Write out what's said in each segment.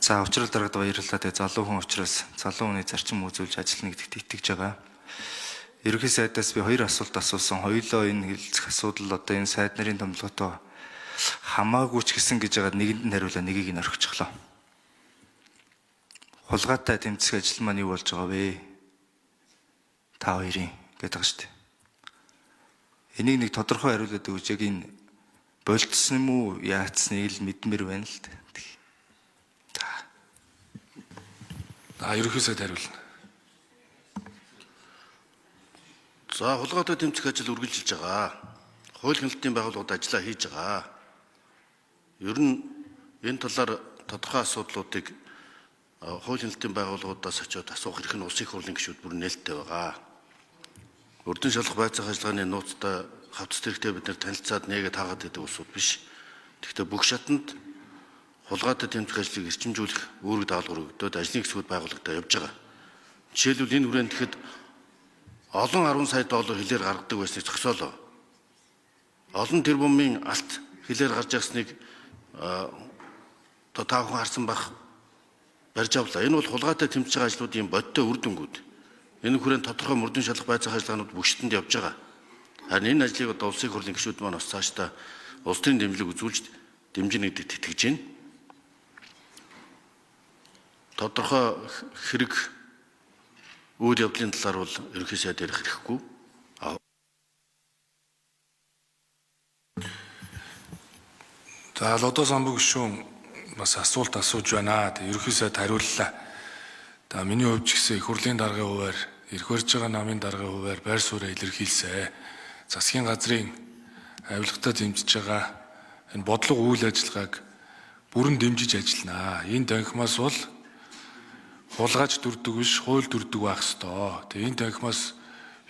За, учрал даргад баярлалаа. Тэгээ залуу хүн учраас залуу хүний зарчим үзүүлж ажиллана гэдэгт итгэж байгаа. Ерөнхий сайдаас би хоёр асуулт асуусан. Хоёулаа энэ хэлцэх асуудал одоо энэ сайд нарын томилгоотой хамаагүй ч гэсэн гэж байгаа нэгэнд нь хариулаа, нэгийг нь орхичлоо. Хулгайтай тэмцэх ажил маань юу болж байгаа вэ? Та хоёрын гэдэг байгаа шүү дээ. Энийг нэг тодорхой хариулаад өгөөч. Яг энэ болцсон юм уу, яатсныг л мэдмэр байна л дээ. За, ерөнхий сайд хариулна. За, хулгайтай тэмцэх ажил үргэлжилж байгаа. Хууль хяналтын байгууллагууд ажиллаа хийж байгаа. Ер нь энэ талаар тодорхой асуудлуудыг хууль хяналтын байгууллагуудаас очиод асуух эрх нь улсын их хурлын гишүүд бүр нээлттэй байгаа. Өрдөн шалах байцаах ажиллагааны нууцтай хавцас хэрэгтэй бид нар танилцаад нээгээд таагаад байдаг улсууд биш. Тэгэхдээ бүх шатанд хулгайтай тэмцэх ажлыг эрчимжүүлэх үүрэг даалгавар өгдөөд ажлын хэсгүүд байгуулагдаа явж байгаа. Жишээлбэл, энэ хүрээнд тэгэхэд олон 10 сая доллар хилээр гаргадаг байсныг зогсоолоо. Олон тэрбумын алт хилээр гарч ирснийг одоо та бүхэн харсан бах, барьж авлаа. Энэ бол хулгайтай тэмцэж байгаа ажлуудын бодтой үр дүнгууд. Энэ хүрээнд тодорхой мөрдөн шалах байцаах ажиллагаанууд бүх шатанд явж байгаа. Харин энэ ажлыг одоо улсын их хурлын гишүүд маань бас цаашдаа улс төрийн дэмжлэг үзүүлж дэмжинэ гэдэгт итгэж байна. Тодорхой хэрэг үйл явдлын талаар бол ерөнхий сайд ярих хэрэггүй. За, Лодо самбуу гишүүн бас асуулт асууж байна. Тэг ерөнхий сайд хариуллаа. За, миний хувьд ч гэсэн их хурлын даргын хуваар, эрх барьж байгаа намын даргын хуваар байр сууриа илэрхийлсэн. Засгийн газрын авилгатай дэмжиж байгаа энэ бодлого үйл ажиллагааг бүрэн дэмжиж ажилланаа. Энэ танхимаас бол хулгайч дүрдэг биш, хууль дүрдэг байх ёстой. Тэг энэ танхимаас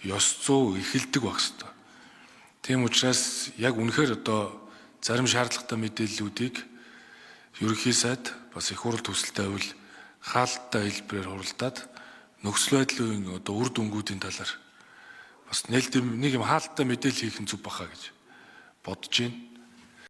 ёс зүй эхэлдэг байх ёстой. Тийм учраас яг үнэхээр одоо зарим шаардлагатай мэдээллүүдийг ерөнхий сайд бас их хурл төсөлтэй байвал хаалттай хэлбэрээр хуралдаад нөхцөл байдлын одоо үр дүнгуудын талаар бас нээлт нэг юм хаалттай мэдээлэл хийх нь зүг баха гэж бодож байна.